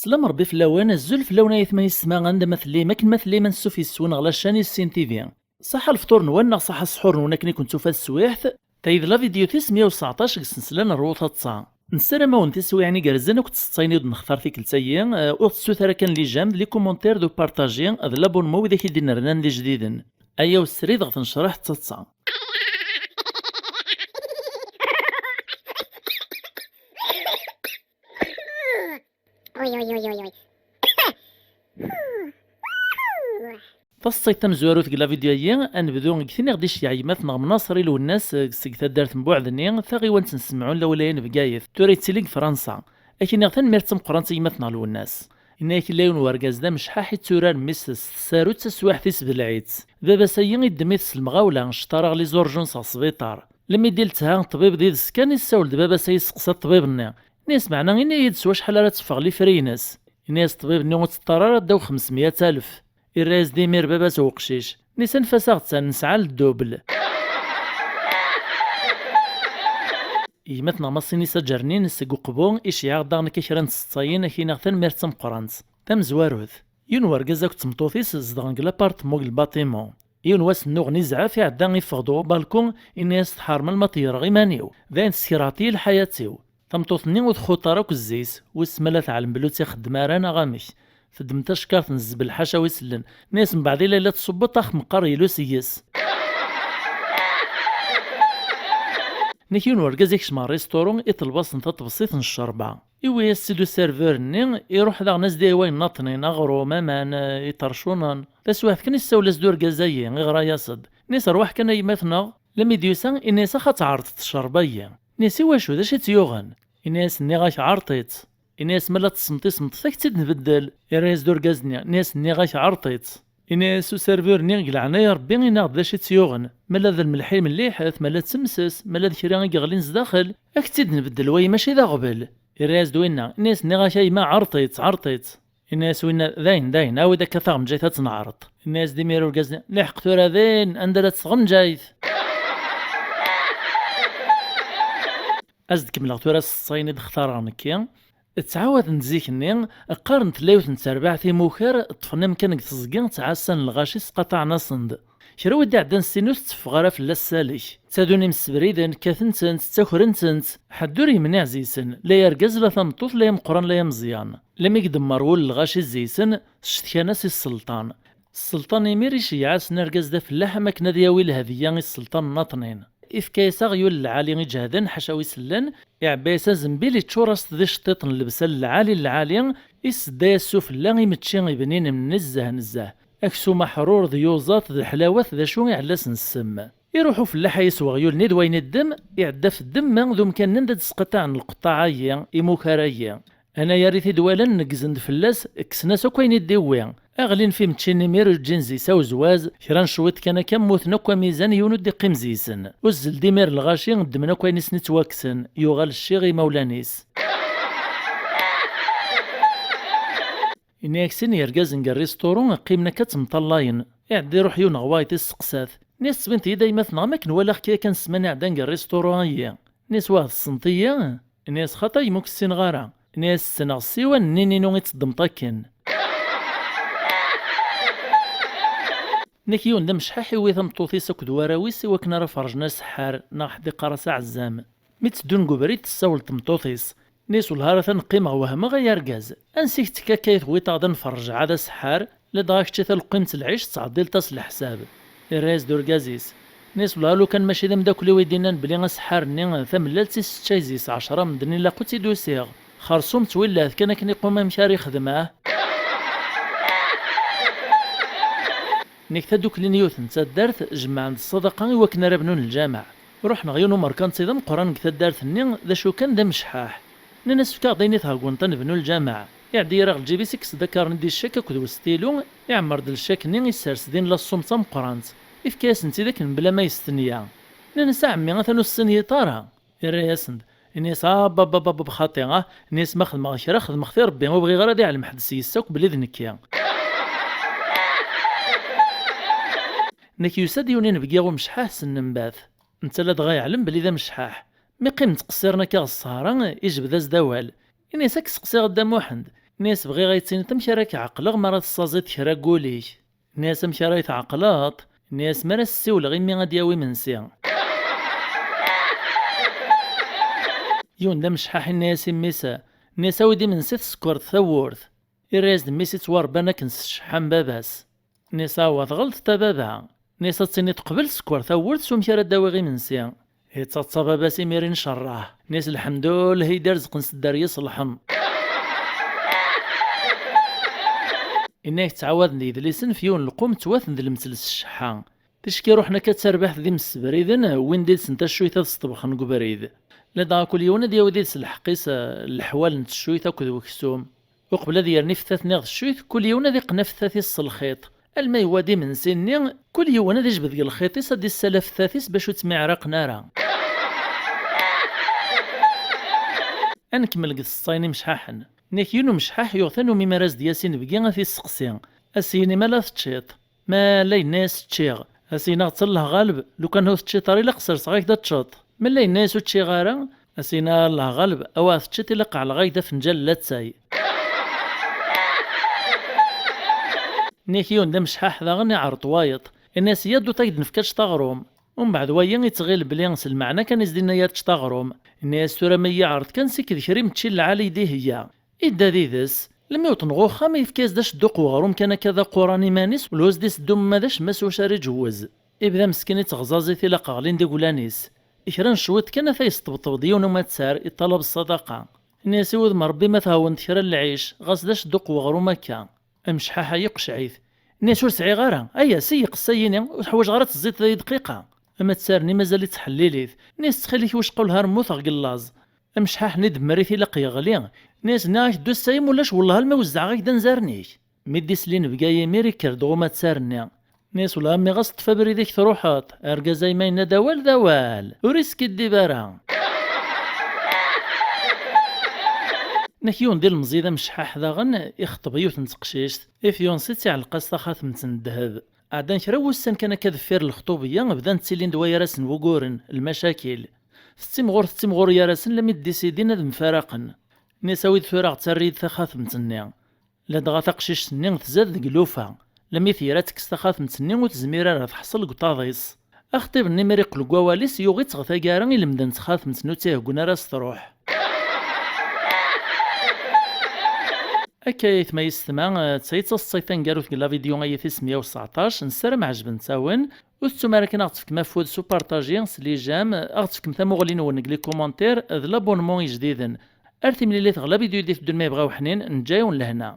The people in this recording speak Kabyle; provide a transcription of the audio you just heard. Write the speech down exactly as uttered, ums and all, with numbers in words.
Sslam Rebbi fell-awen, azul fell-awen ay atma yessetma, anda ma tellim, akken ma tellim, ansuf yes-wen ɣer la chaîne Yessin T V. Ṣaḥa lefṭur-nwen neɣ ṣaḥa ssḥur-nwen akken i ken-tufa teswiɛt. Tayi d la vidéo tis meyya u tseɛṭac deg ssensla n Rwu Taḍsa. Nessaram-awen tiswiɛin igerrzen akked tseḍsayin i d-nextar tikkelt-agi, eh, ur tessuter ara kan les j'aime, les commentaires, d upartaji, d l'abonnement widak i d-inernan d ijdiden. Ayaw srid ɣef tnecreḥt d taḍsa. Uy, uy, uy, uy, uy. Taṣṣayt tamezwarut deg la vidéo-agi, ad nebdu deg tin i ɣ-d-iceyyeɛ gma-tneɣ Mnaṣer i Lwennas, eh, seg taddart n Buɛedni, taɣiwant n Semɛun, lawlaya n Bgayet. Tura yettili deg Fransa. Ad k-iniɣ tanemmirt d tameqqrant i gma-tneɣ Lwennas. Yenna-yak yella yiwen n urgaz d amecḥaḥ itturar mmi-s s tsarut taswiɛt-is d lɛid. Baba-s-ayi iddem-it s lemɣawla, ccṭareɣ les urgences ɣer sbiṭar. Lemmi d-iltha ṭṭbib d ides kan, issawel-d baba-s-ayi, yesteqsa ṭṭbib-nni. Ini-as meɛna, ini-yi-d s wacḥal ara teffeɣ lifri-ines. Ini-as ṭṭbib-nni ur teṭṭar ara ddaw xemsemya alef. Irra-yas-d imir baba-s uqcic. Ini-as anef-as aɣettan, nesɛa ldubl. Gma-tneɣ Masinisa Ǧernin seg Uqbu, iceyyeɛ-aɣ-d daɣen akka kra n tseḍsayin, ad k-iniɣ tanemmirt d tameqqrant. Tamezwarut, yiwen n urgaz akked tmeṭṭut-is zedɣen deg l'apartment deg lbatimu. Yiwen wass nnuɣen izɛef, iɛedda iffeɣ-d ɣer ubalku, ini-as tḥermel ma ṭeyyreɣ iman-iw, d ayen teskerɛeḍ-iyi lḥayat-iw. Tameṭṭut-nni ur txuṭ ara akk zzi-s, wissen ma la teɛlem belli ur tt-ixeddem ara neɣ amek. Teddem tacekkart n zzbel ḥaca wi sellen, nni-as mbeɛd i layla tṣubbeḍ ax meqqar yelu seg-s. Nek yiwen urgaz ikcem ɣer restaurant, iṭleb-asen taṭebsit n ccerba. Iwwi-as-tt-id userveur-nni, iruḥ daɣen as-d-yawi wayen naṭnin, aɣrum, aman, eh, iṭercunen. Taswiɛt kan issawel-as-d urgaz-ayi, iɣra-yas-d. Nni-as rwaḥ kan a yemma-tneɣ, lami d-yusa, ini-as ax ad tɛerḍeḍ ccerba-yi. Nni-as iwacu, d acu i tt-yuɣen? Ini-as nniɣ-ak ɛerḍ-itt. Ini-as ma la tsemṭ-isemṭet, ad k-tt-id-nbeddel. Irra-yas-d urgaz-nni, nni-as nniɣ-ak ɛerḍ-itt. Ini-as userveur-nni deg leɛnaya Rebbi, ini-aɣ-d d acu i tt-yuɣen. Ma la d lmelḥ i melliḥet, ma la d temses, ma la d kra i yeɣlin zdaxel, ad k-tt-id-nbeddel, wayi mačči d aɣbel. Irra-yas-d winna, ini-as nniɣ-ak a yemma ɛerḍ-itt, ɛerḍ-itt. Ini-as winna dayen, dayen, awi-d akka taɣenǧayt ad tt-neɛreḍ. Ini-as-d imir urgaz-nni, liḥeq tura din, anda ara tt-tɣenǧayt? Ad s-d-kemmleɣ tura s ṣṣayen i d-xtareɣ nekki. Ttɛawaden-d zik-nni, qqaren tella yiwet n terbaɛt imukar, ṭṭfen amkan deg teẓgi, ttɛassan lɣaci, sqaṭaɛen-asen-d. Kra wi d-iɛeddan s tin ur tetteffeɣ ara fell-as salek. Ttadun imsebriden, kkaten-tent, ttakren-tent. Ḥedd ur yemniɛ zi-sen, la argaz, la tameṭṭut, la ameqqran, la ameẓyan. Lami i idemmer wul lɣaci zi-sen, ccetkan-as i sselṭan. Sselṭan imir iceyyeɛ-asen argaz d afellaḥ am akken ad yawi lhedya i sselṭan nnaṭnin. Ifka-yas aɣyul lɛali iǧehden ḥaca wi sellen, iɛebba-yas azembil iččur-as-t d iceṭṭiṭen n llebsa n lɛali n lɛali, issedda-yas s ufella imečči ibninen nezzeh nezzeh. Aksum aḥrur d yuẓaṭ d ḥlawat d acu iɛellas n ssem. Iruḥ ufellaḥ-ayi s weɣyul-nni d wayen iddem, iɛedda f ddemma d umkan-nni anda d-sqaṭaɛen lqeṭṭaɛ-ayi, imukar-ayi. Anayer i t-id-walan neggzen-d fell-as, kksen-as akk ayen i d-iwwi. Aɣlin f imeččin imir ur ǧǧin zi-s awezwaz, kra n cwiṭ kan akka mmuten akk amizan, yiwen ur d-iqqim zi-sen. Uzzlen-d imir lɣaci, ddmen akk ayen i sen-ittwakksen, yuɣal cciɣ i imawlan-is. Ini-ak sin yergazen deg rrisṭuru qqimen akka ttemṭallayen. Iɛedda iruḥ yiwen ɣer wayeḍ isteqsa-t. Ini-as tettbineḍ-iyi-d a yemma-tneɣ am akken walaɣ-k yakan ssmana iɛeddan deg rrisṭuru-ayi. Ini-as wah tessneḍ-iyi? Ini-as xaṭi a yemma ur k-ssineɣ ara. Ini-as ssneɣ ssiwan-nni-inu i teddmeḍ akken. Nek yiwen d amecḥaḥ iwwi tameṭṭut-is akked warraw-is i wakken ara ferjen aseḥḥar, neɣ ḥedd iqqar-as aɛezzam. Mi tteddun deg ubrid tessawel tmeṭṭut-is. Nni-as wellah ar atan qqimeɣ wehmeɣ ay argaz. Ansi i k-tekka akka i tewwiḍ-aɣ-d ad nferrej ɛad aseḥḥar, ladɣa kečči taleqqimt n lɛic tettɛeḍḍileḍ-as leḥsab? Irra-yas-d urgaz-is. Nni-as wellah lukan mačči d ameddakel-iw i d-innan belli aseḥḥar-nni tamellalt isseččay zi-s ɛecra medden ilaq ur tt-id-usiɣ. Xerṣum ttwillat kan akken iqum amek ara ixdem ah. Nek tadukli n yiwet n taddart jemɛen-d ṣṣadaqa i wakken ara bnun lǧameɛ. Ruḥen ɣer yiwen umerkanti d ameqqran deg taddart-nni, d acu kan d amecḥaḥ. Nnan-as fk-aɣ-d ayen i theggunt ad nebnu lǧameɛ. Iɛedda yerra ɣer lǧib-is, ikkes-d akarni d ccak akked westilu, iɛemmer-d lecak-nni, issers din la ṣṣum d tameqqrant. Ifka-yasen-tt-id akken mebla ma yestenya. Nnan-as a ɛemmi atan ur ssenyiṭ ara. Irra-yasen-d, ini-as a babababab xaṭi ah, ini-as ma xedmeɣ kra xedmeɣ-t i Rebbi, ur bɣiɣ ara ad iɛlem ḥedd s yes akk belli d nekki. Nek yusa-d yiwen inebgi umecḥaḥ s nnenbat. Netta ladɣa yeɛlem belli d amecḥaḥ. Mi qqimen ttqessiren akka ɣer ṣṣehra, ijbed-as-d awal. Ini-as ad k-seqsiɣ a Dda Muḥend. Nni-as bɣiɣ ad yi-tiniḍ amek ara k-ɛeqleɣ mi ara tessaẓiḍ kra n wul-ik. Nni-as amek ara yi-tɛeqleḍ? Nni-as mi ara s-ssiwleɣ i mmi ad d-yawi imensi. Yiwen d amecḥaḥ inna-as i mmi-s, nni-as awi-d imensi tsekkreḍ tawwurt. Irra-yas-d mmi-s ittwarebban akken s cceḥḥa n baba-s. Nni-as awa tɣelṭeḍ a baba. Nni-as ad tiniḍ qbel sekker tawwurt s umek ara d-awiɣ imensi. Ittaḍsa baba-s imir incerreḥ. Nni-as lḥemdullah i d-irzqen s dderya iṣelḥen. Inna-ak ttɛawaden yedlisen f yiwen lqum ttwaten d lemtel s cceḥḥa. Ticki ruḥen akka d tarbaḥt d imessebriden, wwin-d yid-sen taccuyt ad sṭebxen deg ubrid. Ladɣa kul yiwen ad yawi yid-s lḥeqq-is, eh, leḥwal n teccuyt akked weksum. Uqbel ad yerni fettat-nni ɣer teccuyt, kul yiwen ad iqqen afettat-is s lxiṭ. Alma yewwa-d imensi-nni, kul yiwen ad ijbed deg lxiṭ-is ad d-issal afettat-is bac ur ttmiɛraqen ara. Ad nkemmel deg tseḍsa-nni imecḥaḥen. Nni-ak yiwen umecḥaḥ yuɣ tanumi mi ara s-d-yas inebgi ad t-isseqsi, ad s-yini ma la teččiḍ. Ma la yenna-yas ččiɣ, ad s-yini aɣ-tt Allah ɣaleb, lukan ur teččiḍ ara ilaq serseɣ-ak-d ad teččeḍ. Ma la yenna-yas ur ččiɣ ara, ad s-yini Allah ɣaleb, awa teččiḍ ilaq ɛelleɣ-ak-d afenǧal n latay. Nni-ak yiwen d amecḥaḥ daɣen iɛreḍ wayeḍ. Inna-yas ya dduṭ ad k-d-nefk ad teččeḍ aɣrum. Umbeɛd wayi ittɣil belli s lmeɛna kan i s-d-inna ya teččeḍ aɣrum. Inna-yas tura ma yi-iɛreḍ kan siked kra imečči n lɛali i d-iheyya. Idda did-s. Lmi wwḍen ɣer uxxam, yefka-yas-d acedduq weɣrum kan akka d aquran iman-is, ur s-d-iseddu ma d acemma s wacu ara iǧewwez. Ibda meskin ittɣeẓẓaẓ-it ilaq ɣlin-d iglan-is. Kra n cwiṭ kan ata yesṭebṭeb-d yiwen umattar, iṭalab ṣṣadaqa. Inna-yas i wudem Rebbi ma thewweḍ-d kra n lɛic, ɣas d acedduq weɣrum akka. Amecḥaḥ-a yeqceɛ-it. Inna-yas ur sɛiɣ ara, aya si yeqqes ayini, ur teḥwaǧeɣ ara ad teẓẓiḍ i dqiqa. Amattar-nni mazal ittḥellil-it. Inna-yas ttxil-k wicqa wellah ar mmuteɣ deg llaẓ. Amecḥaḥ-nni idemmer-it ilaq yeɣli. Nni-as nniɣ-ak ddu ass-a ma ulac wellah alma wezzɛeɣ-ak-d anzaren-ik. Mi d-isli inebga yimir ikker-d ɣer umattar-nni. Nni-as wellah a mmi ɣas ṭṭef abrid-ik truḥeḍ. Argaz-a ma yenna-d awal d awal. Ur iskiddib ara. Nni-ak yiwen d ilemẓi d amecḥaḥ daɣen ixeṭṭeb yiwet n teqcict. Ifyunṣ-itt iɛelleq-as taxatemt n ddheb. Ɛeddan kra n wussan kan akka deffir lexṭubeyya bdan ttilin-d wayar-asen wuguren, lmacakil. Tettimɣur tettimɣur yar-asen lammi d-disidin ad mfaraqen. Nni-as awi-d tura ɣ-ttarri-d taxatemt-nni. Ladɣa taqcict-nni tzad deg lufa. Lammi tira tekkes taxatemt-nni ur tezmir ara teḥṣel deg uṭaḍ-is. Axṭib-nni mi ara iqqel deg wawal-is yuɣ-itt ɣer taggara ilemden d txatemt-nni ur tt-iheggun ara s truḥ. Akka aytma yessetma, d tayi d taseḍsayt taneggarut deg la vidéo ayat tis meyya u tseɛṭac, nessaram ɛejbent-awen. Ur tettum ara kan ad aɣ-tefkem afud s upartaji, s les j'aime, ad aɣ-tefkem tamuɣli-nwen deg les commentaires, d l'abonnement ijdiden. Ar timlilit ɣer la vidéo i d-iteddun ma yebɣa uḥnin, neǧǧa-yawen lehna.